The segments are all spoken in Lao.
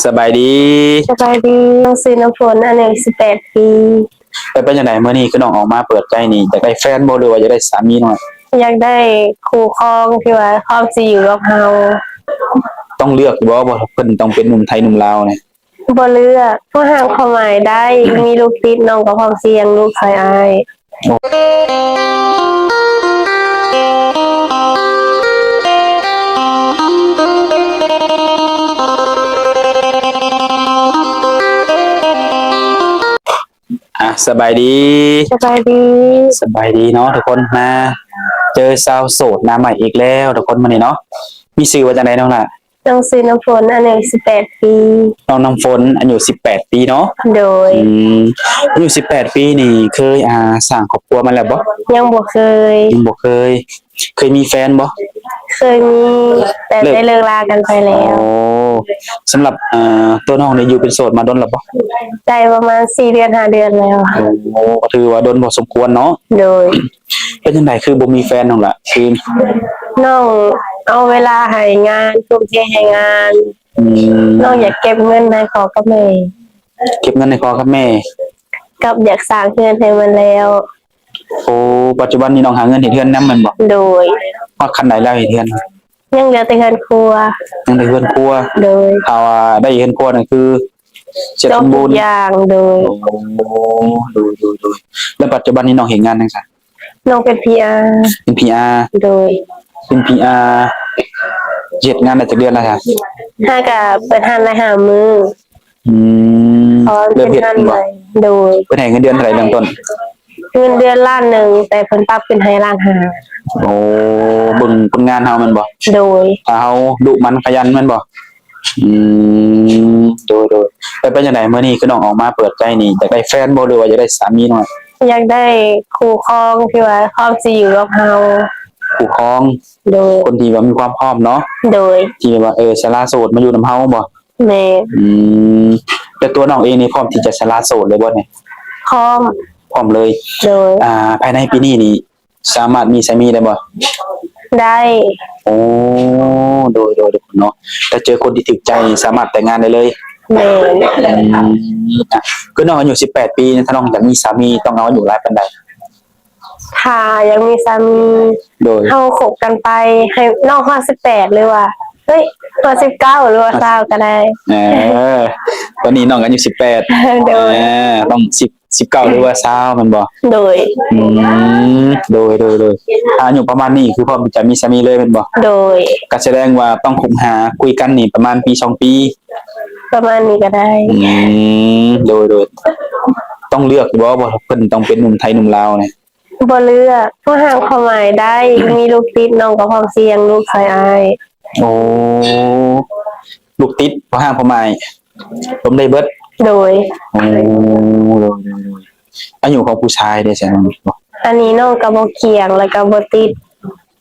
ສະບາຍດີ. ສະບາຍດີ. ນ້ອງຊື່ນ້ຳຝົນ ອາຍຸສິບແປດປີ. ເປັນ ເປັນຈັ່ງໃດມື້ນີ້ ຄືນ້ອງອອກມາເປີດໃຈນີ້ ຢາກໄດ້ແຟນບໍ່ ຫຼືວ່າຢາກໄດ້ສາມີນ້ອຍ? ຢາກໄດ້ຄູ່ຄອງທີ່ວ່າພ້ອມຊິຢູ່ກັບເຮົາ. ຕ້ອງເລືອກຢູ່ບໍ່ ວ່າເພິ່ນຕ້ອງເປັນໜຸ່ມໄທໜຸ່ມລາວນີ້? ບໍ່ເລືອກ, ເພາະຫາກຄວາມໝາຍໄດ້, ມີລູກຕິດ, ນ້ອງກໍພ້ອມຊິລ້ຽງລູກຊ່ອຍອ້າຍ. ອ່ະ ສະບາຍດີ. ສະບາຍດີ. ສະບາຍດີເນາະທຸກຄົນ, ມາເຈີສາວໂສດໜ້າໃໝ່ອີກແລ້ວທຸກຄົນ ມື້ນີ້ເນາະ. ມີຊື່ວ່າຈັ່ງໃດນ້ອງລະ? ນ້ອງຊື່ນ້ຳຝົນ ອາຍຸສິບແປດປີ. ນ້ອງນ້ຳຝົນ ອາຍຸສິບແປດປີເນາະ. ໂດຍ. ອືມ ອາຍຸສິບແປດປີນີ້ ເຄີຍ ອ່າ ສ້າງຄອບຄົວມາແລ້ວບໍ່? ຍັງບໍ່ເຄີຍ. ຍັງບໍ່ເຄີຍ. ເຄີຍມີແຟນບໍ່? ເຄີຍມີ ແຕ່ໄດ້ເລີກລາກັນໄປແລ້ວ. ໂອ້ ສຳລັບ ເອີ ຕົວນ້ອງນີ້ຢູ່ເປັນໂສດມາດົນແລ້ວບໍ່? ໄດ້ປະມານສີ່ເດືອນ ຫ້າເດືອນແລ້ວ. ໂອ້ ກໍຖືວ່າດົນພໍສົມຄວນເນາະ. ໂດຍ. ເປັນຈັ່ງໃດຄືບໍ່ມີແຟນນ້ອງລະ? ຄືນ້ອງເອົາເວລາໃຫ້ງານ, ທຸ່ມເທໃຫ້ງານ. ອືມ ນ້ອງຢາກເກັບເງິນໃຫ້ພໍ່ກັບແມ່. ເກັບເງິນໃຫ້ພໍ່ກັບແມ່ ກັບຢາກສ້າງເຮືອນໃຫ້ມັນແລ້ວ. ໂອ້ ປັດຈຸບັນນີ້ນ້ອງຫາເງິນເຮັດເຮືອນນຳແມ່ນບໍ່? ໂດຍ. ຮອດຂັ້ນໃດແລ້ວເຮັດເຮືອນ? ຍັງເຫຼືອແຕ່ເຮືອນຄົວ. ຍັງແຕ່ເຮືອນຄົວ. ໂດຍ. ຖ້າວ່າໄດ້ເຮືອນຄົວນັ້ນຄື ເສັດສົມບູນ ຈອບທຸກຢ່າງ. ໂດຍ. ໂອ້ ໂດຍ ໂດຍ ໂດຍ. ແລ້ວປັດຈຸບັນນີ້ນ້ອງເຮັດງານຫຍັງຊະ? ນ້ອງເປັນ ພີອາ. ເປັນ ພີອາ. ໂດຍ. ເປັນ ພີອາ ເຮັດງານໄດ້ຈັກເດືອນແລ້ວຊະ? ຫາກະເປີດຮ້ານໄດ້ຫ້າມື້. ອືມ ເລີ່ມເຮັດແມ່ນບໍ່? ໂດຍ. ເພິ່ນໃຫ້ເງິນເດືອນເທົ່າໃດເບື້ອງຕົ້ນ? ເງິນເດືອນລ້ານໜຶ່ງ ແຕ່ເພິ່ນປັບຂຶ້ນໃຫ້ລ້ານຫ້າ. ໂອ້ ເບິ່ງຜົນງານເຮົາແມ່ນບໍ່? ໂດຍ. ຖ້າເຮົາດຸໝັ່ນຂະຫຍັນແມ່ນບໍ່? ອືມ ໂດຍ ໂດຍ. ແລ້ວເປັນຈັ່ງໃດມື້ນີ້ ຄືນ້ອງອອກມາເປີດໃຈນີ້ ຢາກໄດ້ແຟນບໍ່ ຫຼືວ່າຢາກໄດ້ສາມີນ້ອຍ? ຢາກໄດ້ຄູ່ຄອງທີ່ວ່າພ້ອມຊິຢູ່ກັບເຮົາ. ຄູ່ຄອງ? ໂດຍ. ຄົນທີ່ວ່າມີຄວາມພ້ອມເນາະ? ໂດຍ. ທີ່ວ່າ ເອີ ສະຫຼະໂສດມາຢູ່ນຳເຮົາບໍ່? ແມ່ນ. ອືມ ແຕ່ຕົວນ້ອງເອງນີ້ພ້ອມທີ່ຈະສະຫຼະໂສດເລີຍບໍ່ນີ້? ພ້ອມ. ພ້ອມເລີຍ. ໂດຍ. ອ່າ ພາຍໃນປີນີ້ນີ້ ສາມາດມີສາມີໄດ້ບໍ່? ໄດ້. ໂອ້ ໂດຍ ໂດຍ ໂດຍເນາະ. ຖ້າເຈີຄົນທີ່ຖືກໃຈ ສາມາດແຕ່ງງານໄດ້ເລີຍ? ແມ່ນ. ອືມ ອ່ະ ຄືນ້ອງອາຍຸສິບແປດປີ ຖ້ານ້ອງຢາກມີສາມີ ຕ້ອງເອົາອາຍຸຫຼາຍປານໃດ? ຖ້າຢາກມີສາມີ ໂດຍ ເຮົາຄົບກັນໄປ ໃຫ້ນ້ອງຮອດສິບແປດ ຫຼືວ່າ ເອີຍ ຮອດສິບເກົ້າ ຫຼືວ່າຊາວກໍໄດ້. ເອີ ຕອນນີ້ນ້ອງອາຍຸສິບແປດ. ໂດຍ. ເອີ ຕ້ອງສິບ ສິບເກົ້າ ຫຼືວ່າຊາວແມ່ນບໍ່? ໂດຍ. ອືມ ໂດຍ ໂດຍ ໂດຍ. ອາຍຸປະມານນີ້ຄືພ້ອມທີ່ຈະມີສາມີເລີຍແມ່ນບໍ່? ໂດຍ. ກໍສະແດງວ່າຕ້ອງຄົບຫາຄຸຍກັນນີ້ປະມານປີສອງປີ. ປະມານນີ້ກໍໄດ້. ອືມ ໂດຍ ໂດຍ. ຕ້ອງເລືອກຢູ່ບໍ່ ວ່າເພິ່ນຕ້ອງເປັນໜຸ່ມໄທໜຸ່ມລາວນີ້? ບໍ່ເລືອກ, ເພາະຫາກຄວາມໝາຍໄດ້, ມີລູກຕິດ ນ້ອງກໍພ້ອມຊິລ້ຽງລູກຊ່ອຍອ້າຍ. ໂອ້ ລູກຕິດ ເພາະຫາກຄວາມໝາຍ ລົມໄດ້ເບິດ. ໂດຍ. ໂອ້ ໂດຍ ໂດຍ ໂດຍ. ອາຍຸຂອງຜູ້ຊາຍເດ ຊັ້ນ? ອັນນີ້ນ້ອງກໍບໍ່ກ່ຽງ ແລ້ວກໍບໍ່ຕິດ.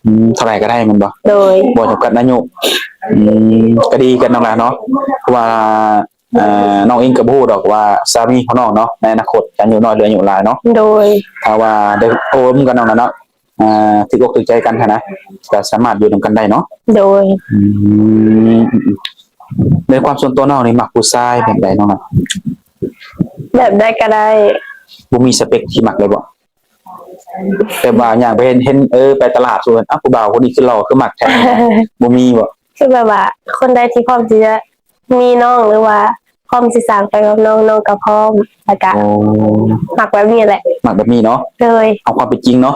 ອືມ ເທົ່າໃດກໍໄດ້ແມ່ນບໍ່? ໂດຍ. ບໍ່ຈຳກັດອາຍຸ. ອືມ ກໍດີກັນນ້ອງຫຼາເນາະ ເພາະວ່າ ເອີ ນ້ອງເອງກໍບໍ່ຮູ້ດອກວ່າສາມີຂອງນ້ອງເນາະ ໃນອະນາຄົດຈະອາຍຸນ້ອຍ ຫຼືອາຍຸຫຼາຍເນາະ. ໂດຍ. ຖ້າວ່າໄດ້ໂອ້ລົມກັນນ້ອງລະເນາະ ເອີ ຖືກອົກຖືກໃຈກັນຫັ້ນນະ ກໍສາມາດຢູ່ນຳກັນໄດ້ເນາະ. ໂດຍ. ອືມ ໃນຄວາມສ່ວນຕົວນ້ອງນີ້ມັກຜູ້ຊາຍແບບໃດນ້ອງລະ? ແບບໃດກໍໄດ້. ບໍ່ມີສະເປັກທີ່ມັກເລີຍບໍ່? ແບບວ່າຍ່າງໄປເຫັນ ເຫັນ ເອີ ໄປຕະຫຼາດ ສົມມຸດ ອ້າວ ຜູ້ບ່າວຄົນນີ້ຄືຫຼໍ່ ຄືມັກແທ້ ບໍ່ມີບໍ່? ຄືແບບວ່າຄົນໃດທີ່ພ້ອມທີ່ຈະມີນ້ອງ ຫຼືວ່າພ້ອມຊິສ້າງໄປກັບນ້ອງ ນ້ອງກໍພ້ອມ ແລ້ວກະ ໂອ້ ມັກແບບນີ້ແຫຼະ. ມັກແບບນີ້ເນາະ. ໂດຍ. ເອົາຄວາມເປັນຈິງເນາະ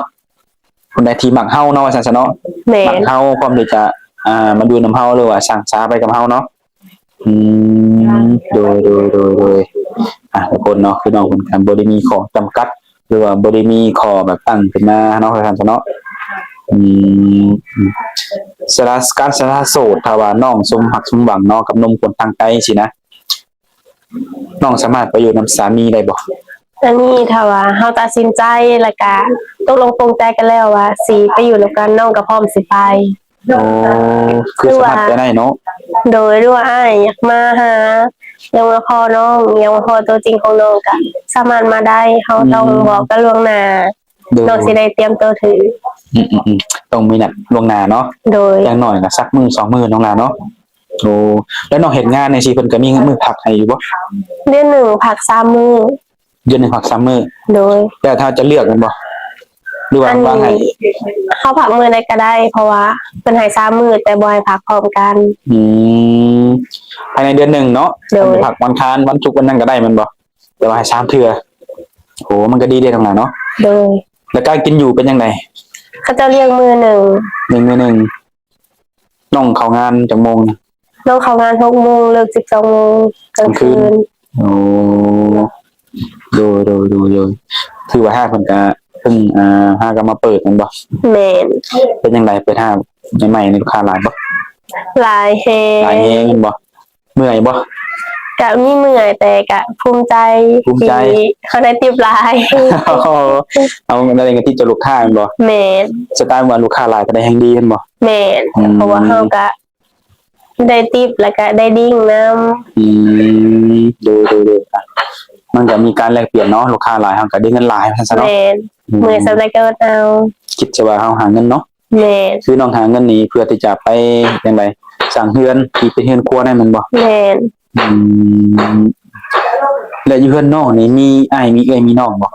ຄົນໃດທີ່ມັກເຮົາເນາະ ວ່າຊັ້ນຊະເນາະ. ແມ່ນ. ມັກເຮົາ ພ້ອມທີ່ຈະ ອ່າ ມາຢູ່ນຳເຮົາ ຫຼືວ່າສ້າງສາໄປກັບເຮົາເນາະ. ອືມ ໂດຍ ໂດຍ ໂດຍ ໂດຍ. ອ່ະ ທຸກຄົນເນາະ ຄືນ້ອງເພິ່ນກໍບໍ່ໄດ້ມີຂໍ້ຈຳກັດ ຫຼືວ່າບໍ່ໄດ້ມີຂໍ້ແບບຕັ້ງຂຶ້ນມາເນາະ ວ່າຊັ້ນຊະເນາະ. ອືມ ສະຫຼະ ການສະຫຼະໂສດ ຖ້າວ່ານ້ອງສົມຫວັງ ສົມຫວັງເນາະ ກັບໜຸ່ມຄົນທາງໄກຊີ້ນະ ນ້ອງສາມາດໄປຢູ່ນຳສາມີໄດ້ບໍ່? ອັນນີ້ຖ້າວ່າເຮົາຕັດສິນໃຈ ແລ້ວກະຕົກລົງປົງໃຈກັນແລ້ວວ່າຊິໄປຢູ່ນຳກັນ ນ້ອງກໍພ້ອມຊິໄປ. ໂອ້ ຄືສາມາດໄປໄດ້ເນາະ. ໂດຍ. ຫຼືວ່າອ້າຍຢາກມາຫາ ຢາກມາພໍ້ນ້ອງ ຢາກມາພໍ້ຕົວຈິງຂອງນ້ອງ ກໍສາມາດມາໄດ້. ເຮົາຕ້ອງ ອືມ ບອກກັນລ່ວງໜ້າ. ໂດຍ. ນ້ອງຊິໄດ້ຕຽມຕົວຖືກ. ອືມໆໆ ຕ້ອງມີນັດລ່ວງໜ້າເນາະ. ໂດຍ. ຢ່າງໜ້ອຍກໍສັກມື້ສອງມື້ນ້ອງຫຼາເນາະ. ໂອ້ ແລ້ວນ້ອງເຮັດງານຈັ່ງຊີ້ ເພິ່ນກໍມີມື້ພັກໃຫ້ຢູ່ບໍ່? ເດືອນໜຶ່ງພັກສາມມື້. ເດືອນໜຶ່ງພັກສາມມື້. ໂດຍ. ແລ້ວຖ້າຈະເລືອກແມ່ນບໍ່ ຫຼືວ່າ ອັນນີ້ ວາງໃຫ້? ເຮົາພັກມື້ໃດກໍໄດ້ ເພາະວ່າເພິ່ນໃຫ້ສາມມື້ ແຕ່ບໍ່ໃຫ້ພັກພ້ອມກັນ. ອືມ ພາຍໃນເດືອນໜຶ່ງເນາະ. ໂດຍ. ພັກວັນອັງຄານ ວັນສຸກ ວັນຫຍັງກໍໄດ້ແມ່ນບໍ່? ແຕ່ວ່າໃຫ້ສາມເທື່ອ. ໂອ້ ມັນກໍດີເດ້ນ້ອງຫຼ້າເນາະ. ໂດຍ. ແລ້ວການກິນຢູ່ເປັນຈັ່ງໃດ? ເຂົາເຈົ້າລ້ຽງມື້ໜຶ່ງ. ລ້ຽງມື້ໜຶ່ງ. ນ້ອງເຂົ້າງານຈັກໂມງ? ນ້ອງເຂົ້າງານຫົກໂມງ ເລີກສິບສອງໂມງກາງຄືນ. ໂອ້ ໂດຍ ໂດຍ ໂດຍ ໂດຍ. ຖືວ່າຫາກເພິ່ນກະເພິ່ງ ອ່າ ຫາກະມາເປີດແມ່ນບໍ່? ແມ່ນ. ເປັນຈັ່ງໃດ ເປີດຮ້ານໃໝ່ໆ ນີ້ລູກຄ້າຫຼາຍບໍ່? ຫຼາຍແຮງ. ຫຼາຍແຮງແມ່ນບໍ່? ເມື່ອຍບໍ່? ກະມີເມື່ອຍ ແຕ່ກະພູມໃຈ ພູມໃຈ ທີ່ເຮົາໄດ້ຕິບຫຼາຍ. ເອົາໄດ້ເງິນຕິບຈາກລູກຄ້າແມ່ນບໍ່? ແມ່ນ. ສະໄຕລ໌ວ່າລູກຄ້າຫຼາຍກໍໄດ້ແຮງດີແມ່ນບໍ່? ແມ່ນ. ອືມ ເພາະວ່າເຮົາກະໄດ້ຕິບ ແລ້ວກະໄດ້ດິ້ງນຳ. ອືມ ໂດຍ ໂດຍ ໂດຍ. ມັນກະມີການແລກປ່ຽນເນາະ ລູກຄ້າຫຼາຍເຮົາກະໄດ້ເງິນຫຼາຍ ວ່າຊັ້ນຊະເນາະ. ແມ່ນ. ອືມ ເມື່ອຍສ່ຳໃດກໍອດເອົາ. ຄິດຊະວ່າເຮົາຫາເງິນເນາະ. ແມ່ນ. ຄືນ້ອງຫາເງິນນີ້ເພື່ອທີ່ຈະໄປຈັ່ງໃດ ສ້າງເຮືອນທີ່ເປັນເຮືອນຄົວນັ້ນແມ່ນບໍ່? ແມ່ນ. ອືມ ແລະຢູ່ເຮືອນນ້ອງນີ້ມີອ້າຍ ມີເອື້ອຍ ມີນ້ອງບໍ່?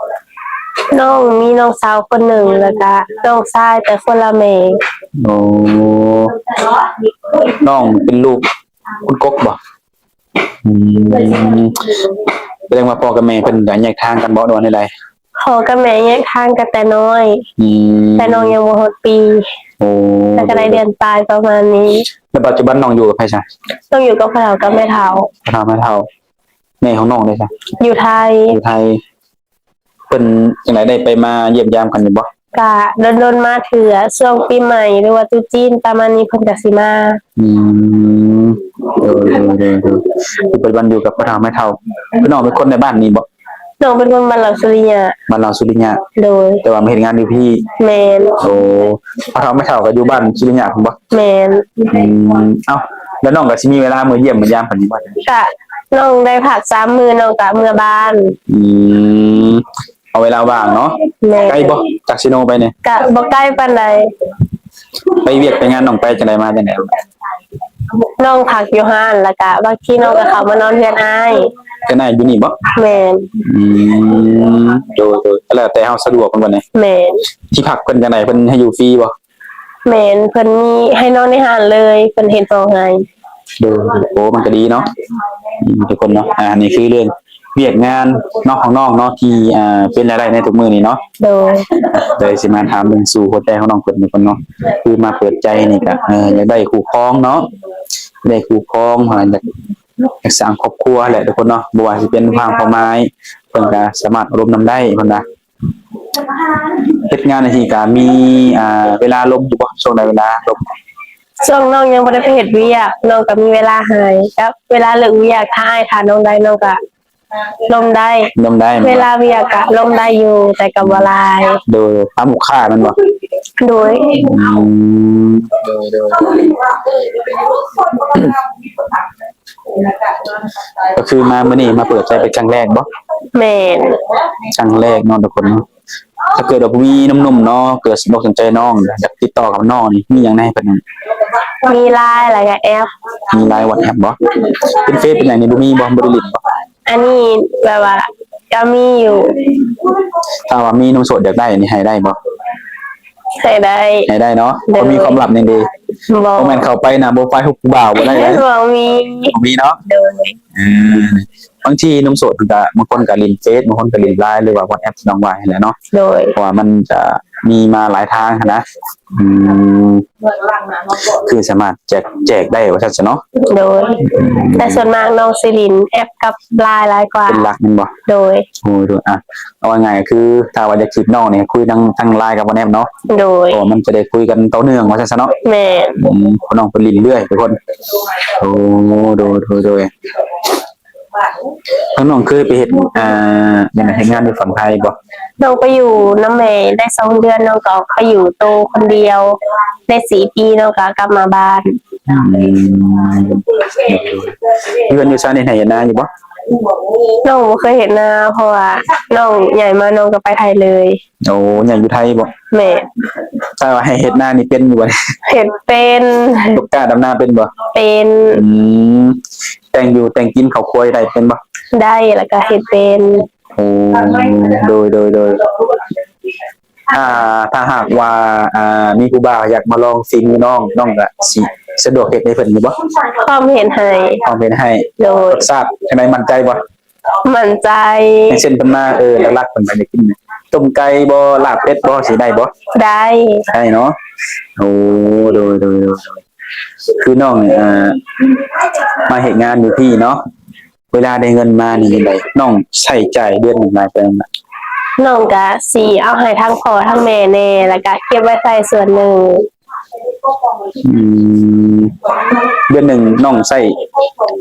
ນ້ອງມີນ້ອງສາວຄົນໜຶ່ງ ແລ້ວກະນ້ອງຊາຍແຕ່ຄົນລະແມ່. ໂອ້ ນ້ອງເປັນລູກຄົນກົກບໍ່? ອືມ ສະແດງວ່າພໍ່ກັບແມ່ເພິ່ນກະແຍກທາງກັນບໍ່ ຫຼືວ່າແນວໃດ? ພໍ່ກັບແມ່ແຍກທາງກັນແຕ່ນ້ອຍ. ອືມ ແຕ່ນ້ອງຍັງບໍ່ຮອດປີ. ໂອ້ ແຕ່ກໍໄດ້ເດືອນປາຍປະມານນີ້. ແລ້ວປັດຈຸບັນນ້ອງຢູ່ກັບໃຜຊະ? ນ້ອງຢູ່ກັບພໍ່ເຖົ້າກັບແມ່ເຖົ້າ. ພໍ່ເຖົ້າແມ່ເຖົ້າ. ແມ່ຂອງນ້ອງເດ້ຊະ? ຢູ່ໄທ. ຢູ່ໄທ. ເພິ່ນຈັ່ງໃດ ໄດ້ໄປມາຢ້ຽມຢາມກັນຢູ່ບໍ່? ກະດົນໆມາເທື່ອ ຊ່ວງປີໃໝ່ ຫຼືວ່າຕຸດຈີນປະມານນີ້ ເພິ່ນກະຊິມາ. ອືມ ໂດຍ ໂດຍ ໂດຍ ໂດຍ. ຄືປັດຈຸບັນຢູ່ກັບພໍ່ເຖົ້າແມ່ເຖົ້າ. ນ້ອງເປັນຄົນໃນບ້ານນີ້ບໍ່? ນ້ອງເປັນຄົນບ້ານລາວສຸລິຍະ. ບ້ານລາວສຸລິຍະ. ໂດຍ. ແຕ່ວ່າມາເຮັດງານຢູ່ພີ້. ແມ່ນ. ໂອ້ ພໍ່ເຖົ້າແມ່ເຖົ້າກໍຢູ່ບ້ານສຸລິຍະພຸ້ນບໍ່? ແມ່ນ. ອືມ ເອົ້າ ແລ້ວນ້ອງກໍຊິມີເວລາມາຢ້ຽມມາຢາມເພິ່ນຢູ່ບໍ່? ກະນ້ອງໄດ້ພັກສາມມື້ ນ້ອງກະເມືອບ້ານ. ອືມ ເອົາເວລາວ່າງເນາະ. ແມ່ນ. ໄກບໍ່ ຈາກເຊໂນໄປນີ້? ກະບໍ່ໄກປານໃດ. ໄປວຽກໄປງານນ້ອງໄປຈັ່ງໃດ ມາຈັ່ງໃດ? ນ້ອງພັກຢູ່ຮ້ານ ແລ້ວກະບາງທີນ້ອງກະເຂົ້າມານອນເຮືອນອ້າຍ. ເຮືອນອ້າຍຢູ່ນີ້ບໍ່? ແມ່ນ. ອືມ ໂດຍ ໂດຍ ກໍແລ້ວແຕ່ເຮົາສະດວກແມ່ນບໍ່ນີ້? ແມ່ນ. ທີ່ພັກເພິ່ນຈັ່ງໃດ ເພິ່ນໃຫ້ຢູ່ຟຣີບໍ່? ແມ່ນ ເພິ່ນມີໃຫ້ນອນໃນຮ້ານເລີຍ ເພິ່ນເຮັດຫ້ອງໃຫ້. ໂດຍ ໂອ້ ມັນກໍດີເນາະ ອືມ ທຸກຄົນເນາະ. ອ່າ ນີ້ຄືເລື່ອງວຽກງານເນາະ ຂອງນ້ອງເນາະ ທີ່ ອ່າ ເປັນລາຍໄດ້ໃນທຸກມື້ນີ້ເນາະ. ໂດຍ. ເລີຍຊິມາຖາມເລື່ອງສູ່ຫົວໃຈຂອງນ້ອງເພິ່ນ ທຸກຄົນເນາະ. ຄືມາເປີດໃຈນີ້ກະ ເອີ ຢາກໄດ້ຄູ່ຄອງເນາະ ຢາກໄດ້ຄູ່ຄອງ ຢາກ ຢາກສ້າງຄອບຄົວແຫຼະ ທຸກຄົນເນາະ. ບໍ່ວ່າຊິເປັນທາງພໍ່ໝ້າຍ ເພິ່ນກະສາມາດລົມນຳໄດ້ ເພິ່ນວ່າ. ເຮັດງານຈັ່ງຊີ້ກະມີ ອ່າ ເວລາລົມຢູ່ບໍ່? ຊ່ວງໃດເວລາລົມ? ຊ່ວງນ້ອງຍັງບໍ່ໄດ້ໄປເຮັດວຽກ ນ້ອງກະມີເວລາໃຫ້ ກັບເວລາເລີກວຽກ ຖ້າອ້າຍຖ້ານ້ອງໄດ້ ນ້ອງກະລົມໄດ້. ລົມໄດ້ແມ່ນບໍ່? ເວລາວຽກກະລົມໄດ້ຢູ່ ແຕ່ກະບໍ່ຫຼາຍ. ໂດຍ. ຕາມລູກຄ້າແມ່ນບໍ່? ໂດຍ. ອືມ ໂດຍ ໂດຍ. ກໍຄືມາມື້ນີ້ມາເປີດໃຈເປັນຄັ້ງແລກບໍ່? ແມ່ນ. ຄັ້ງແລກເນາະ ທຸກຄົນເນາະ. ຖ້າເກີດວ່າມີໜຸ່ມໆເນາະ ເກີດສົນອົກສົນໃຈນ້ອງ ຢາກຕິດຕໍ່ກັບນ້ອງນີ້ ມີຫຍັງແນ່ໃຫ້ເພິ່ນ? ມີ LINE ແລ້ວກະແອັບ. ມີ LINE WhatsApp ບໍ່? ເປັນເຟສເປັນຫຍັງນີ້ ບໍ່ມີບໍ່? ບໍ່ໄດ້ຫຼິ້ນບໍ່? ອັນນີ້ແບບວ່າກໍມີຢູ່. ຖ້າວ່າມີໜຸ່ມໂສດຢາກໄດ້ນີ້ ໃຫ້ໄດ້ບໍ່? ໃຫ້ໄດ້. ໃຫ້ໄດ້ເນາະ. ໂດຍ. ບໍ່ມີຄວາມລັບຫຍັງເດ? ບໍ່. ບໍ່ແມ່ນເຂົ້າໄປນະ ໂປຣໄຟຮູບຜູ້ບ່າວບໍ່ໄດ້ເດ້. ບໍ່ມີ. ບໍ່ມີເນາະ. ໂດຍ. ເອີ ບາງທີໜຸ່ມໂສດເພິ່ນກະ ບາງຄົນກະຫຼິ້ນເຟສ ບາງຄົນກະຫຼິ້ນ LINE ຫຼືວ່າ WhatsApp ທີ່ນ້ອງວ່າຫັ້ນແຫຼະເນາະ. ໂດຍ. ເພາະວ່າມັນຈະມີມາຫຼາຍທາງຫັ້ນນະ. ອືມ ຄືສາມາດແຈກ ແຈກໄດ້ວ່າຊັ້ນຊະເນາະ. ໂດຍ. ອືມ ແຕ່ສ່ວນມາກນ້ອງຊິຫຼິ້ນແອັບກັບ LINE ຫຼາຍກວ່າ ເປັນຫຼັກແມ່ນບໍ່? ໂດຍ. ໂອ້ຍ ໂດຍ. ອ່ະ ເອົາງ່າຍໆ ກໍຄືຖ້າວ່າຢາກຈີບນ້ອງນີ້ ຄຸຍທາງ ທາງ LINE ກັບ WhatsApp ເນາະ. ໂດຍ. ເພາະວ່າມັນຈະໄດ້ຄຸຍກັນຕໍ່ເນື່ອງວ່າຊັ້ນຊະເນາະ. ແມ່ນ. ອືມ ເພາະນ້ອງເພິ່ນຫຼິ້ນເລື້ອຍທຸກຄົນ. ໂອ້ ໂດຍ ໂດຍ ໂດຍ. ທາງນ້ອງເຄີຍໄປເຮັດ ອ່າ ຫຍັງ ເຮັດງານຢູ່ຝັ່ງໄທບໍ່? ນ້ອງໄປຢູ່ນຳແມ່ໄດ້ສອງເດືອນ ນ້ອງກໍອອກໄປຢູ່ໂຕຄົນດຽວໄດ້ສີ່ປີ ນ້ອງກໍກັບມາບ້ານ. ອືມ ເຮືອນຢູ່ຊານເຮັດໄຮ່ເຮັດນາຢູ່ບໍ່? ນ້ອງບໍ່ເຄີຍເຮັດນາ ເພາະວ່ານ້ອງໃຫຍ່ມາ ນ້ອງກໍໄປໄທເລີຍ. ໂອ້ ໃຫຍ່ຢູ່ໄທບໍ່? ແມ່ນ. ຖ້າວ່າໃຫ້ເຮັດນານີ້ເປັນຢູ່ບໍ່? ເຮັດເປັນ. ຕົກກ້າດຳນາເປັນບໍ່? ເປັນ. ອືມ ແຕ່ງຢູ່ແຕ່ງກິນເຂົ້າຄົວໄດ້ເປັນບໍ່? ໄດ້ ແລ້ວກໍເຮັດເປັນ. ໂອ້ ໂດຍ ໂດຍ ໂດຍ. ຖ້າ ຖ້າຫາກວ່າ ອ່າ ມີຜູ້ບ່າວຢາກມາລອງສີມືນ້ອງ ນ້ອງກະຊິສະດວກເຮັດໃຫ້ເພິ່ນຢູ່ບໍ່? ພ້ອມເຮັດໃຫ້. ພ້ອມເຮັດໃຫ້. ໂດຍ. ລົດຊາດຈັ່ງໃດ ໝັ້ນໃຈບໍ່? ໝັ້ນໃຈ. ຢ່າງເຊັ່ນເພິ່ນມາ ເອີ ຫຼັກໆເພິ່ນກໍຢາກກິນຕົ້ມໄກ່ບໍ່ ລາບເປັດບໍ່ ຊິໄດ້ບໍ່? ໄດ້ ໄດ້ເນາະ. ໂອ້ ໂດຍ ໂດຍ ໂດຍ. ຄືນ້ອງ ເອີ ມາເຮັດງານຢູ່ພີ້ເນາະ ເວລາໄດ້ເງິນມານີ້ຈັ່ງໃດ ນ້ອງໃຊ້ຈ່າຍເດືອນໜຶ່ງຫຼາຍປານໃດ? ນ້ອງກະຊິເອົາໃຫ້ທັງພໍ່ທັງແມ່ແດ່ ແລ້ວກະເກັບໄວ້ໃຊ້ສ່ວນໜຶ່ງ. ອືມ ເດືອນໜຶ່ງນ້ອງໃຊ້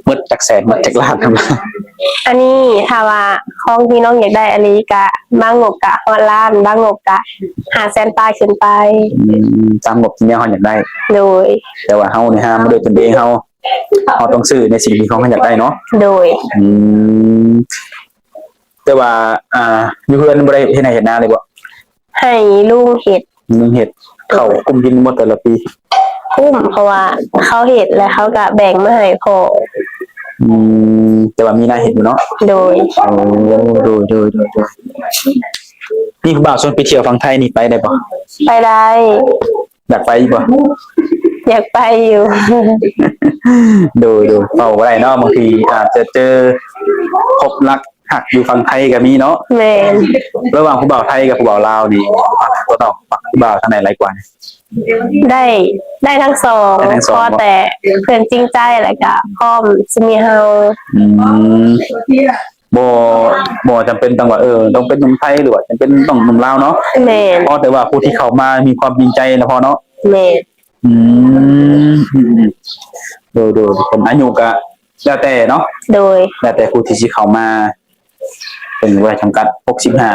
ໝົດຈັກແສນ ໝົດຈັກລ້ານ? ອັນນີ້ຖ້າວ່າຂອງທີ່ນ້ອງຢາກໄດ້ອີ່ຫຼີກະ ບາງງົບກະຮອດລ້ານ ບາງງົບກະຫ້າແສນປາຍຂຶ້ນໄປ. ອືມ ຕາມງົບທີ່ແນວເຮົາຢາກໄດ້. ໂດຍ. ແຕ່ວ່າເຮົານີ້ຫາມາດ້ວຍຕົນເອງເຮົາ ເຮົາຕ້ອງຊື້ໃນສິ່ງທີ່ເຮົາຢາກໄດ້ເນາະ. ໂດຍ. ອືມ ແຕ່ວ່າ ອ່າ ຢູ່ເຮືອນບໍ່ໄດ້ເຮັດໄຮ່ເຮັດນາເລີຍບໍ່? ໃຫ້ລຸງເຮັດ. ລຸງເຮັດ. ເຂົ້າກຸ້ມກິນໝົດແຕ່ລະປີ? ກຸ້ມ ເພາະວ່າເຂົາເຮັດ ແລ້ວເຂົາກະແບ່ງມາໃຫ້ພໍ່. ອືມ ແຕ່ວ່າມີນາເຮັດຢູ່ເນາະ? ໂດຍ. ໂອ້ ໂດຍ ໂດຍ ໂດຍ ໂດຍ. ມີຜູ້ບ່າວຊວນໄປທ່ຽວຝັ່ງໄທນີ້ໄປໄດ້ບໍ່? ໄປໄດ້. ຢາກໄປຢູ່ບໍ່? ຢາກໄປຢູ່. ໂດຍ ໂດຍ. ເວົ້າບໍ່ໄດ້ເນາະ ບາງທີອາດຈະເຈີພົບລັກຮັກຢູ່ຝັ່ງໄທກໍມີເນາະ. ແມ່ນ. ລະຫວ່າງຜູ້ບ່າວໄທກັບຜູ້ບ່າວລາວນີ້ ຕົວນ້ອງມັກຜູ້ບ່າວທາງໃດຫຼາຍກວ່າ? ໄດ້ ໄດ້ທັງສອງ ໄດ້ທັງສອງ ຂໍແຕ່ເພິ່ນຈິງໃຈ ແລ້ວກະພ້ອມຊິມີເຮົາ. ອືມ ບໍ່ ບໍ່ຈຳເປັນຕ້ອງວ່າ ເອີ ຕ້ອງເປັນໜຸ່ມໄທ ຫຼືວ່າຈຳເປັນຕ້ອງໜຸ່ມລາວເນາະ. ແມ່ນ. ຂໍແຕ່ວ່າຜູ້ທີ່ເຂົ້າມາມີຄວາມຈິງໃຈນະພໍ່ເນາະ. ແມ່ນ. ອືມ ໂດຍ ໂດຍ. ເປັນອາຍຸກະແລ້ວແຕ່ເນາະ. ໂດຍ. ແລ້ວແຕ່ຜູ້ທີ່ຊິເຂົ້າມາ ເປັນໄວຈຳກັດ ຫົກສິບຫ້າ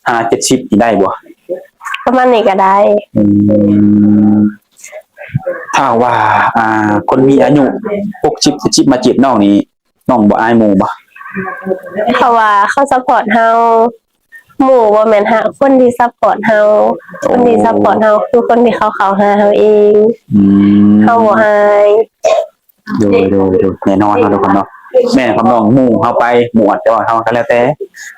ຫາ ເຈັດສິບ ນີ້ໄດ້ບໍ່? ປະມານນີ້ກໍໄດ້. ອືມ ຖ້າວ່າ ອ່າ ຄົນມີອາຍຸ ຫົກສິບ ເຈັດສິບ ມາຈີບນ້ອງນີ້ ນ້ອງບໍ່ອາຍໝູ່ບໍ່? ເພາະວ່າເຂົາຊັບພອດເຮົາ. ໝູ່ບໍ່ແມ່ນຫາກ ຄົນທີ່ຊັບພອດເຮົາ. ໂອ້ ຄົນທີ່ຊັບພອດເຮົາຄືຄົນທີ່ເຂົາເຂົ້າຫາເຮົາເອງ. ອືມ ເຮົາບໍ່ອາຍ. ໂດຍ ໂດຍ ໂດຍ. ແນ່ນອນເນາະທຸກຄົນເນາະ. ແມ່ນຄຳນ້ອງ ໝູ່ເຮົາໄປ ໝູ່ອາດຈະວ່າເຮົາກໍແລ້ວແຕ່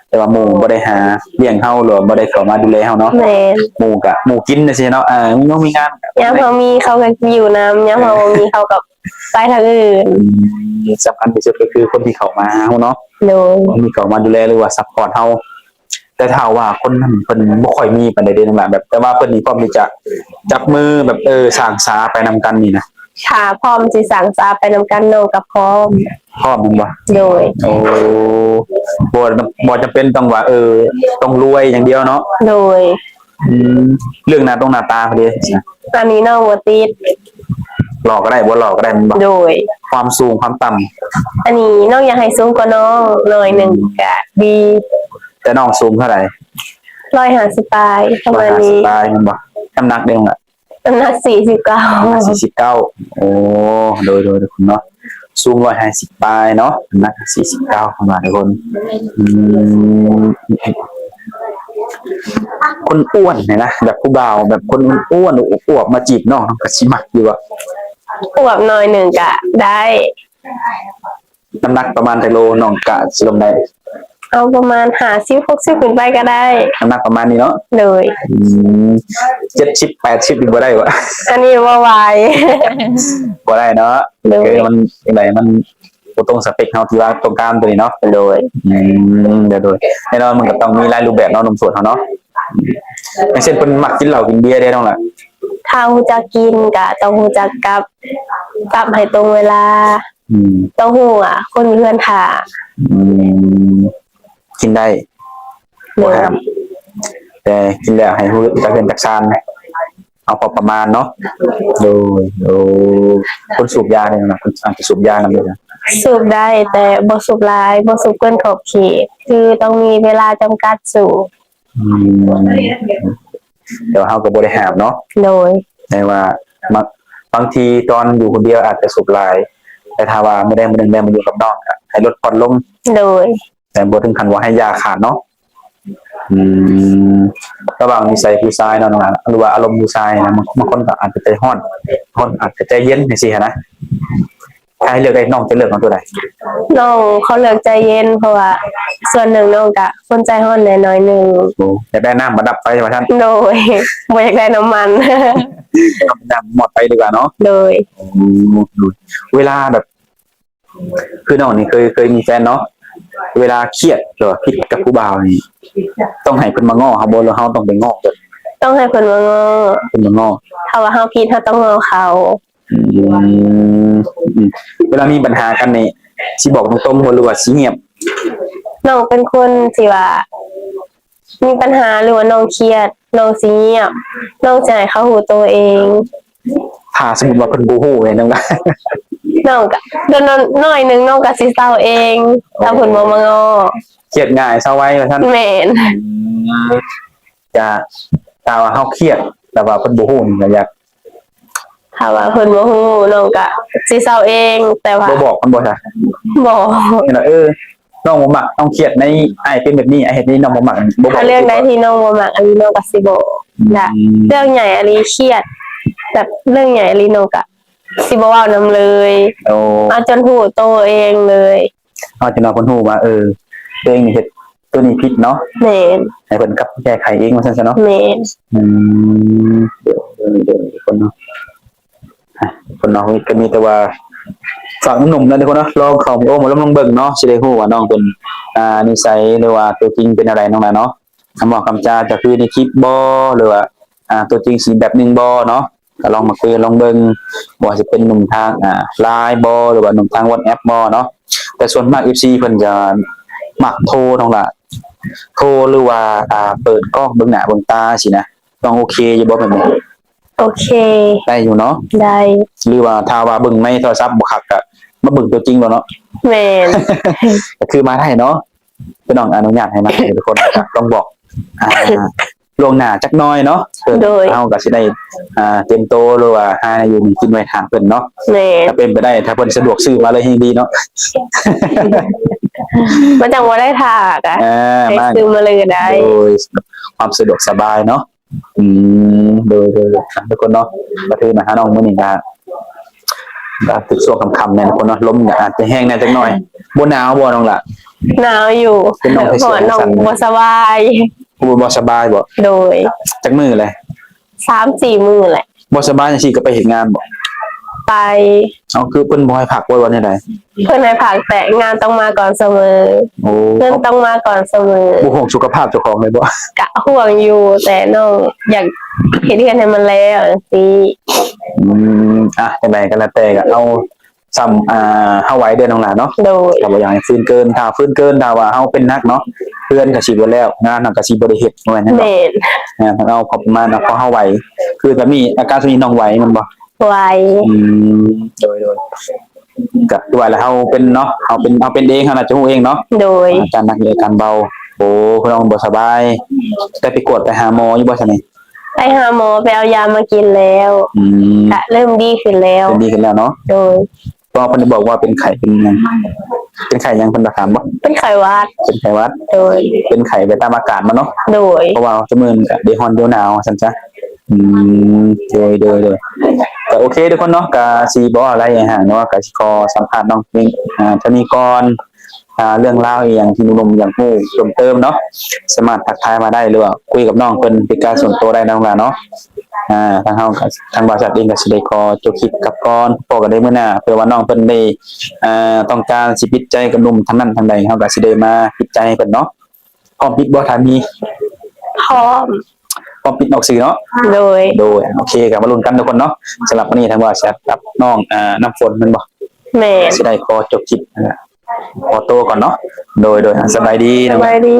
ແຕ່ວ່າໝູ່ບໍ່ໄດ້ຫາລ້ຽງເຮົາ ຫຼືວ່າບໍ່ໄດ້ເຂົ້າມາດູແລເຮົາເນາະ. ແມ່ນ. ໝູ່ກະໝູ່ກິນຈັ່ງຊີ້ເນາະ. ເອີ ມີວຽກມີງານ ຍາມເຮົາມີເຂົາກໍຢູ່ນຳ ຍາມເຮົາບໍ່ມີເຂົາກໍໄປທາງອື່ນ. ອືມ ສຳຄັນທີ່ສຸດກໍຄືຄົນທີ່ເຂົ້າມາຫາເຮົາເນາະ. ໂດຍ. ຄົນທີ່ເຂົ້າມາດູແລ ຫຼືວ່າຊັບພອດເຮົາ. ແຕ່ຖ້າວ່າຄົນນັ້ນເພິ່ນບໍ່ຄ່ອຍມີປານໃດເດ້ນ້ອງຫຼ້າ ແບບ ແຕ່ວ່າເພິ່ນນີ້ພ້ອມທີ່ຈະຈັບມືແບບ ເອີ ສ້າງສາໄປນຳກັນນີ້ນະ. ຖ້າພ້ອມຊິສ້າງສາໄປນຳກັນ ນ້ອງກໍພ້ອມ. ພ້ອມແມ່ນບໍ່? ໂດຍ. ໂອ້ ບໍ່ ບໍ່ຈຳເປັນຕ້ອງວ່າ ເອີ ຕ້ອງລວຍຢ່າງດຽວເນາະ. ໂດຍ. ອືມ ເລື່ອງໜ້າຕົງໜ້າຕາເດ້? ອັນນີ້ນ້ອງບໍ່ຕິດ. ຫຼໍ່ກໍໄດ້ ບໍ່ຫຼໍ່ກໍໄດ້ແມ່ນບໍ່? ໂດຍ. ຄວາມສູງຄວາມຕ່ຳ? ອັນນີ້ນ້ອງຢາກໃຫ້ສູງກວ່ານ້ອງໜ້ອຍໜຶ່ງ ອືມ ກະດີ. ແຕ່ນ້ອງສູງເທົ່າໃດ? ຮ້ອຍຫ້າສິບປາຍ ປະມານນີ້. ຮ້ອຍຫ້າສິບປາຍແມ່ນບໍ່? ນ້ຳໜັກເດ້ນ້ອງຫຼ້າ? ນ້ຳໜັກສີ່ສິບເກົ້າ. ນ້ຳໜັກສີ່ສິບເກົ້າ. ໂອ້ ໂດຍ ໂດຍ ໂດຍ ເນາະ. ສູງຮ້ອຍຫ້າສິບປາຍເນາະ ນ້ຳໜັກສີ່ສິບເກົ້າ ປະມານທຸກຄົນ. ອືມ ຄົນອ້ວນນີ້ນະ ແບບຜູ້ບ່າວແບບຄົນອ້ວນອວບໆມາຈີບນ້ອງ ນ້ອງກໍຊິມັກຢູ່ບໍ່? ອວບໜ້ອຍໜຶ່ງກະໄດ້. ນ້ຳໜັກປະມານຈັກໂລ ນ້ອງກະຊິລົມໄດ້? ເອົາປະມານຫ້າສິບ ຫົກສິບຂຶ້ນໄປກໍໄດ້. ນ້ຳໜັກປະມານນີ້ເນາະ? ໂດຍ. ອືມ ເຈັດສິບ ແປດສິບນີ້ບໍ່ໄດ້ຫວາ? ອັນນີ້ບໍ່ໄຫວ. ບໍ່ໄດ້ເນາະ. ໂດຍ. ຄືມັນຈັ່ງໃດ ມັນບໍ່ຕົງສະເປັກເຮົາທີ່ວ່າຕ້ອງການຕົວນີ້ເນາະ. ໂດຍ. ອືມ ໂດຍ ໂດຍ. ແນ່ນອນມັນກໍຕ້ອງມີຫຼາຍຮູບແບບເນາະ ໜຸ່ມໂສດເຮົາເນາະ. ຢ່າງເຊັ່ນ ເພິ່ນມັກກິນເຫຼົ້າກິນເບຍເດ້ນ້ອງຫຼ້າ? ຖ້າຮູ້ຈັກກິນກໍຕ້ອງຮູ້ຈັກກັບ ປັບໃຫ້ຕົງເວລາ. ອືມ ຕ້ອງຮູ້ວ່າຄົນຢູ່ເຮືອນຖ້າ. ອືມ ກິນໄດ້ ໂດຍ ບໍ່ຫ້າມ ແຕ່ກິນແລ້ວໃຫ້ຮູ້ຈັກເຮືອນຈັກຊານ ເອົາພໍປະມານເນາະ. ໂດຍ. ໂອ້ ຄົນສູບຢານີ້ນະ ເພິ່ນອາດຈະສູບຢານຳຢູ່ນະ? ສູບໄດ້ ແຕ່ບໍ່ສູບຫຼາຍ ບໍ່ສູບເກີນຂອບເຂດ ຄືຕ້ອງມີເວລາຈຳກັດສູບ. ອືມ ແຕ່ວ່າເຮົາກໍບໍ່ໄດ້ຫ້າມເນາະ. ໂດຍ. ແຕ່ວ່າບາງ ບາງທີຕອນຢູ່ຄົນດຽວອາດຈະສູບຫຼາຍ ແຕ່ຖ້າວ່າມື້ໃດມື້ໜຶ່ງໄດ້ມາຢູ່ກັບນ້ອງ ກໍໃຫ້ລົດຜ່ອນລົງ. ໂດຍ. ແຕ່ບໍ່ເຖິງຂັ້ນວ່າໃຫ້ຢ່າຂາດເນາະ. ອືມ ລະຫວ່າງນິໄສຜູ້ຊາຍເນາະ ນ້ອງຫຼ້າ ຫຼືວ່າອາລົມຜູ້ຊາຍນະ ບາງ ບາງຄົນກໍອາດຈະໃຈຮ້ອນ ບາງຄົນອາດຈະໃຈເຢັນ ຈັ່ງຊີ້ຫັ້ນນະ. ຖ້າໃຫ້ເລືອກໄດ້ ນ້ອງຈະເລືອກເອົາຕົວໃດ? ນ້ອງຂໍເລືອກໃຈເຢັນ ເພາະວ່າສ່ວນໜຶ່ງນ້ອງກະຄົນໃຈຮ້ອນແດ່ໜ້ອຍໜຶ່ງ. ໂອ້ ຢາກໄດ້ນ້ຳມາດັບໄຟວ່າຊັ້ນ. ໂດຍ ບໍ່ຢາກໄດ້ນ້ຳມັນ ນ້ຳມອດໄຟດີກວ່າເນາະ. ໂດຍ ໂອ້ ເວລາແບບ ຄືນ້ອງນີ້ເຄີຍ ເຄີຍມີແຟນເນາະ ເວລາຄຽດ ຫຼືວ່າຜິດກັບຜູ້ບ່າວນີ້ ຕ້ອງໃຫ້ເພິ່ນມາງໍ້ເຮົາບໍ່ ຫຼືເຮົາຕ້ອງໄປງໍ້ເພິ່ນ? ຕ້ອງໃຫ້ເພິ່ນມາງໍ້. ເພິ່ນມາງໍ້ ຖ້າວ່າເຮົາຜິດ ເຮົາຕ້ອງງໍ້ເຂົາ. ອືມ ອືມ ເວລາມີບັນຫາກັນນີ້ ຊິບອກຕົງໆບໍ່ ຫຼືວ່າຊິງຽບ? ນ້ອງເປັນຄົນທີ່ວ່າ ມີບັນຫາ ຫຼືວ່ານ້ອງຄຽດ ນ້ອງຊິງຽບ ນ້ອງຊິໃຫ້ເຂົາຮູ້ໂຕເອງ. ຖ້າສົມມຸດວ່າເພິ່ນບໍ່ຮູ້ເດ ນ້ອງ ນ້ອງກະ ໂດນໜ້ອຍໜຶ່ງ ນ້ອງກະຊິເຊົາເອງ ຖ້າເພິ່ນບໍ່ມາງໍ້. ຄຽດງ່າຍເຊົາໄວວ່າຊັ້ນ. ແມ່ນ. ອືມ ກະ ຖ້າວ່າເຮົາຄຽດ ແຕ່ວ່າເພິ່ນບໍ່ຮູ້ນີ້ ກະຢາກ ຖ້າວ່າເພິ່ນບໍ່ຮູ້ ນ້ອງກະຊິເຊົາເອງ ແຕ່ວ່າ ບໍ່ບອກເພິ່ນບໍ່ຊະ? ບໍ່. ເອີ ນ້ອງບໍ່ມັກ ນ້ອງຄຽດໃນອ້າຍເປັນແບບນີ້ ອ້າຍເຮັດນີ້ ນ້ອງບໍ່ມັກ ບໍ່ບອກ. ຖ້າເລື່ອງໃດທີ່ນ້ອງບໍ່ມັກອີ່ຫຼີ ນ້ອງກໍຊິບອກ. ອືມ ເລື່ອງໃຫຍ່ອີ່ຫຼີ ຄຽດແບບເລື່ອງໃຫຍ່ອີ່ຫຼີ ນ້ອງກໍຊິບໍ່ເວົ້ານຳເລີຍ. ໂອ້ ເອົາຈົນຮູ້ໂຕເອງເລີຍ. ເຮົາຈະນອກເພິ່ນຮູ້ວ່າ ເອີ ຕົວເອງນີ້ເຮັດຕົວນີ້ຜິດເນາະ. ແມ່ນ. ໃຫ້ເພິ່ນກັບແກ້ໄຂເອງວ່າຊັ້ນຊະເນາະ. ແມ່ນ. ອືມ ເດີ ເດີ ເດີ ທຸກຄົນເນາະ ອ່ະ ຄົນເນາະ ກໍມີແຕ່ວ່າຝາກໜຸ່ມໆນະ ທຸກຄົນເນາະ ລອງເຂົ້າມາໂອ້ມາລົມລອງເບິ່ງເນາະ ຊິໄດ້ຮູ້ວ່ານ້ອງເພິ່ນ ອ່າ ນິໄສ ຫຼືວ່າຕົວຈິງເປັນແນວໃດ ນ້ອງຫຼ້າເນາະ. ຄຳເວົ້າຄຳຈາຈະຄືໃນຄລິບບໍ່ ຫຼືວ່າ ອ່າ ຕົວຈິງຊິແບບໜຶ່ງບໍ່ເນາະ. ກໍລອງມາຄຸຍກັນລອງເບິ່ງ ບໍ່ວ່າຊິເປັນໜຸ່ມທາງ ອ່າ LINE ບໍ່ ຫຼືວ່າໜຸ່ມທາງ WhatsApp ບໍ່ເນາະ. ແຕ່ສ່ວນມາກ ເອັຟຊີ ເພິ່ນຈະມັກໂທ ນ້ອງຫຼ້າ ໂທ ຫຼືວ່າ ອ່າ ເປີດກ້ອງເບິ່ງໜ້າເບິ່ງຕາຊີ້ນະ. ນ້ອງໂອເຄຢູ່ບໍ່ແບບນີ້? ໂອເຄ. ໄດ້ຢູ່ເນາະ? ໄດ້. ຫຼືວ່າຖ້າວ່າເບິ່ງໃນໂທລະສັບບໍ່ຄັກ ກໍມາເບິ່ງຕົວຈິງໂລດເນາະ? ແມ່ນ. ກໍຄືມາໄດ້ເນາະ. ພີ່ນ້ອງອະນຸຍາດໃຫ້ມາ ທຸກຄົນກໍຕ້ອງບອກ ອ່າ ລ່ວງໜ້າຈັກໜ້ອຍເນາະ. ໂດຍ. ເຮົາກໍຊິໄດ້ ອ່າ ຕຽມໂຕ ຫຼືວ່າຫາຢູ່ມີກິນໄວ້ຖ້າເພິ່ນເນາະ. ແມ່ນ. ຖ້າເປັນໄປໄດ້ ຖ້າເພິ່ນສະດວກຊື້ມາເລີຍແຮ່ງດີເນາະ. ມັນຈັ່ງບໍ່ໄດ້ຖ້າກະ ອ່າ ໃຫ້ຊື້ມາເລີຍກໍໄດ້. ໂດຍ. ຄວາມສະດວກສະບາຍເນາະ. ອືມ ໂດຍ ໂດຍ ໂດຍ ທຸກຄົນເນາະ. ກໍຖືມາຫານ້ອງມື້ນີ້ກໍ ກໍຖືກຊ່ວງຄ່ຳໆແມ່ນ ທຸກຄົນເນາະ. ລົມກໍອາດຈະແຮງແດ່ຈັກໜ້ອຍ. ບໍ່ໜາວບໍ່ ນ້ອງຫຼ້າ? ໜາວຢູ່ ເປັນນ້ອງ ເພາະວ່ານ້ອງບໍ່ສະບາຍ. ໂອ້ ບໍ່ສະບາຍບໍ່? ໂດຍ. ຈັກມື້ແລ້ວ? ສາມສີ່ມື້ແຫຼະ. ບໍ່ສະບາຍຈັ່ງຊີ້ກໍໄປເຮັດງານບໍ່? ໄປ. ເອົາ ຄືເພິ່ນບໍ່ໃຫ້ພັກບໍ່ ຫຼືວ່າແນວໃດ? ເພິ່ນໃຫ້ພັກ ແຕ່ງານຕ້ອງມາກ່ອນສະເໝີ. ໂອ້ ເງິນຕ້ອງມາກ່ອນສະເໝີ. ບໍ່ຫ່ວງສຸຂະພາບເຈົ້າຂອງເລີຍບໍ່? ກະຫ່ວງຢູ່ ແຕ່ນ້ອງຢາກເຮັດເຮືອນໃຫ້ມັນແລ້ວຈັ່ງຊີ້. ອືມ ອ່ະ ຈັ່ງໃດກໍແລ້ວແຕ່ ກໍເອົາ ສ່ຳ ອ່າ ເຮົາໄຫວເດີ ນ້ອງຫຼ້າເນາະ. ໂດຍ. ຖ້າບໍ່ຢາກໃຫ້ຟື້ນເກີນ ຖ້າຟື້ນເກີນ ຖ້າວ່າເຮົາເປັນໜັກເນາະ ເຮືອນກໍຊິບໍ່ແລ້ວ ງານເຮົາກໍຊິບໍ່ໄດ້ເຮັດ ແມ່ນບໍ່? ແມ່ນ. ອ່າ ຕ້ອງເອົາພໍປະມານ ເອົາພໍເຮົາໄຫວ. ຄືກໍມີອາການສ່ຳນີ້ ນ້ອງໄຫວແມ່ນບໍ່? ໄຫວ. ອືມ ໂດຍ ໂດຍ. ກໍຄືວ່າລະ ເຮົາເປັນເນາະ ເຮົາເປັນ ເຮົາເປັນເອງ ເຮົາໜ້າຈະຮູ້ເອງເນາະ. ໂດຍ. ອາການໜັກ ອາການເບົາ. ໂອ້ ຄືນ້ອງບໍ່ສະບາຍ ໄດ້ໄປກວດໄປຫາໝໍຢູ່ບໍ່ຊະນີ້? ໄປຫາໝໍ ໄປເອົາຢາມາກິນແລ້ວ. ອືມ ກະເລີ່ມດີຂຶ້ນແລ້ວ. ເລີ່ມດີຂຶ້ນແລ້ວເນາະ. ໂດຍ. ກໍເພິ່ນໄດ້ບອກວ່າເປັນໄຂ້ເປັນຫຍັງ? ເປັນໄຂ້ຫຍັງ ເພິ່ນກໍຖາມບໍ່? ເປັນໄຂ້ຫວັດ. ເປັນໄຂ້ຫວັດ. ໂດຍ. ເປັນໄຂ້ໄປຕາມອາກາດມັນເນາະ. ໂດຍ. ເພາະວ່າຊຸມື້ນີ້ກໍເດຮ້ອນເດໜາວວ່າຊັ້ນຊະ. ອືມ ໂດຍ ໂດຍ ໂດຍ. ກໍໂອເຄທຸກຄົນເນາະ ກໍຊິບໍ່ເວົ້າຫຼາຍອີຫຍັງເນາະ ກໍຊິຂໍສຳພາດນ້ອງເອງ ອ່າ ເທົ່ານີ້ກ່ອນ. ອ່າ ເລື່ອງລາວອີ່ຫຍັງທີ່ໜຸ່ມໆຢາກຮູ້ເພີ່ມເຕີມເນາະ ສາມາດທັກທາຍມາໄດ້ ຫຼືວ່າຄຸຍກັບນ້ອງເພິ່ນເປັນການສ່ວນຕົວໄດ້ນຳກັນເນາະ. ອ່າ ທາງເຮົາກໍ ທາງບໍລິສັດເອງກໍຊິໄດ້ຂໍຈົບຄລິບກັບກ່ອນ ພໍ້ກັນໃນມື້ໜ້າ ເພື່ອວ່ານ້ອງເພິ່ນໄດ້ ອ່າ ຕ້ອງການຊິປິດໃຈກັບໜຸ່ມທາງນັ້ນທາງໃດ ເຮົາກໍຊິໄດ້ມາປິດໃຈໃຫ້ເພິ່ນເນາະ. ພ້ອມປິດບໍ່ ຖ້າມີ? ພ້ອມ. ພ້ອມປິດອອກສື່ເນາະ? ໂດຍ. ໂດຍ ໂອເຄ ກໍມາລຸ້ນກັນທຸກຄົນເນາະ. ສຳລັບມື້ນີ້ທາງບໍລິສັດກັບນ້ອງ ອ່າ ນ້ຳຝົນແມ່ນບໍ່? ແມ່ນ. ຊິໄດ້ຂໍຈົບຄລິບ ອ່າ ຂໍໂຕກ່ອນເນາະ. ໂດຍ ໂດຍ ອ່າ ສະບາຍດີ. ສະບາຍດີ.